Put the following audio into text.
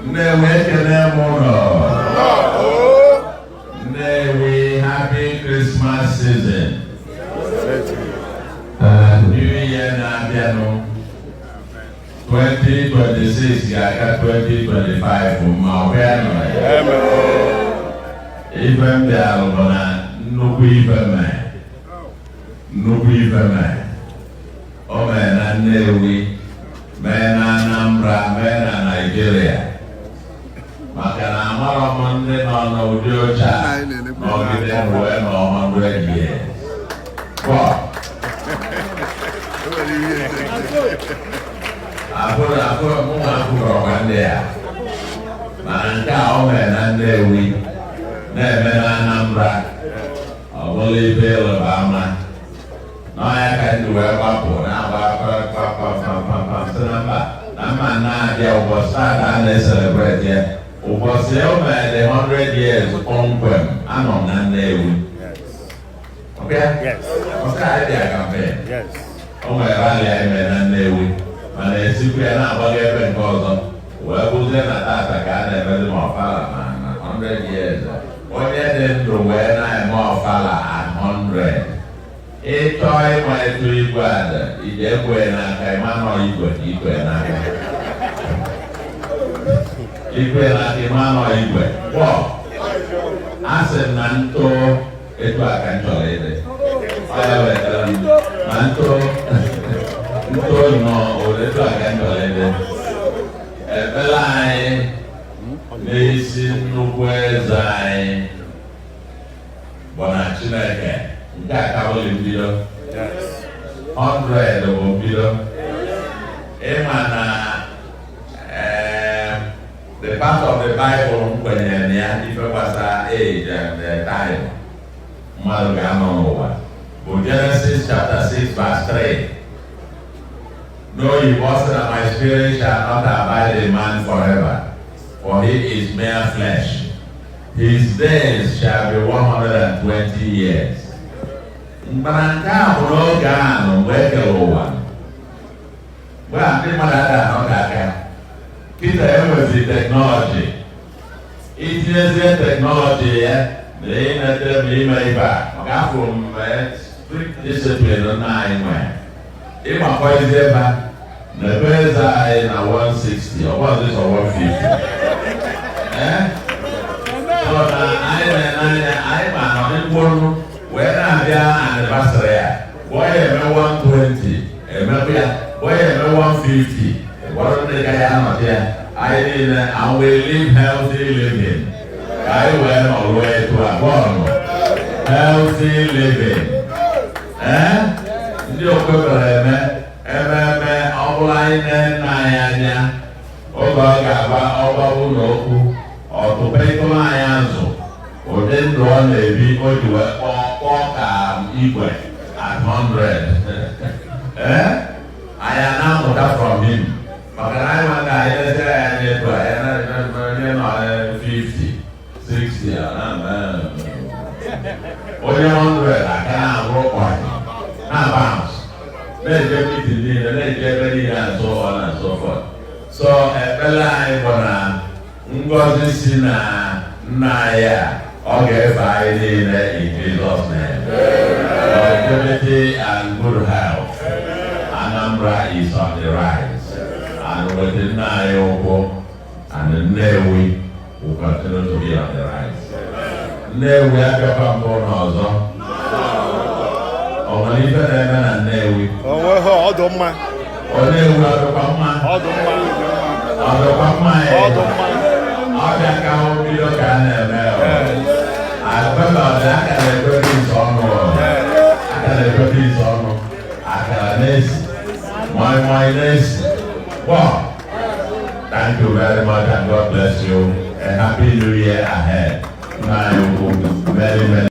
Nnewi, ekene m ụlọ. Nnewi, happy Christmas season. New Year na-abịanụ, 2026 ga-aka 2025 ma ọ bịa nọ ya. Ife m bịara bụ na nnukwu ife mee, nnukwu ife mee. O mee na Nnewi, mee na Anambra, mee na Naịjirịa, maka na amarọ m ndị nọ n'ụdị oche a nọgide wee nọ 100 years. Well, abụrụ abụrụ mụ nwa afụrọkwa ndị a, mana nke a o mere na Nnewi, na-eme na Anambra, ọ bụla ife ịrịba ama n'ọnya ka ndị wee gbapụ na-agba kpakpakpakpakpam sị na mba na mma na-abịa ụbọchị tata a na-ecelebrate ya, ụbọchị o mere the 100 years kpọmkwem. Anọ m na Nnewi. Okay? Ọsị anyị bịa campaign. O nwere rally anyị mere na Nnewi, mana esikwa ya na-agbaga ebe nke ọzọ wee bụzie na tata ka a na-emezi ma ọfala na na 100 years. Onye dị ndụ wee na-eme ọfala at 100, ịchọọ ịma etu igwe ada ije ekwe n'aka, ịma nọ igwe ka ikwe n'aka, ikwe n'aka, ịma nọ igwe. Gwọ a sị m na ntụ etu a ka m chọrọ ịdị. Ọ ya wetara m ma ntụ ntụ nọ etu a ka m chọrọ ịdị. Ekpere anyị n'isi nnukwu eze anyị bụ na Chineke nke a kabụli mbido. 100 bụ mbido. Ịma na the part of the Bible m kwenyere na ya, ife gbasara age and the time mmadụ ga-anọ n'ụwa, bụ Genesis chapter 6 verse 3. N'oyibo, ọ sị na, "My spirit shall not abide in man forever, for he is mere flesh. His days shall be 120 years." Mana nke a bụ n'oge a nọ mgbe e kere ụwa, mgbe a ndị mmadụ ada anọ ka aka kịta enwezi technology. Itinyezie technology ya na ịnete ma ime ibe a, maka afọ m strict discipline nna anyị nwere, ịgbakọ izi ebe a na ebe eze anyị na 160, ọ bụghịzi sọ 150. Ee, so na anyị na-ene anya, anyị ma nọ n'ịgwọnụ wee na-abịa anniversary ya, gụọ ya eme 120, emekwa ya, gụọ ya eme 150, ụfọdụ ndị ka ya anọchi ya anyị niile, and we live healthy living ka anyị wee nọruo etu a bọọlụ healthy living. Ee, ndị okwebere eme ememe ọ bụla anyị na-ene anyị anya oge ọ ga-agba ọgbagbu na okwu ọtụpekọrọ anyị azụ ụdị ndụ ọ na-ebi, o ji wee kpọọ kpọọ ka igwe at 100. Ee, anyị na-amụta from him, maka na anyị nwa ka anyị lesịa ya anya etu a ya na onye nọ 50, 60, ọ na-eme onye 100 aka na-arụ kpọị na bounce, na-eje meeting niile, na-eje ebe niile, and so on and so forth. So ekpere anyị bụ na ngọzi si na nna anyị a, ọ ga-efe anyị niile in Jesus' name. Longevity and good health. Anambra is on the rise, and with nna anyị ụkwụ and Nnewi will continue to be on the rise. Nnewi, abịakwa mbụ n'ọzọ, ọ nwere ife na-eme na Nnewi? Onweghị, ọdụ mma. Ọ Nnewi ọdụkwa mma? Ọdụ mma. Ọdụkwa mma ya? Ọdụ mma. Ọbịa ka ahụ mbido ka a na-eme. Agbebe ọdị aka na-ekwe beans ọnụ, aka na-ekwe beans ọnụ, akara na-esi, moi moi na-esi. Well, thank you very much and God bless you. A happy new year ahead. Nna anyị ukwu, many many.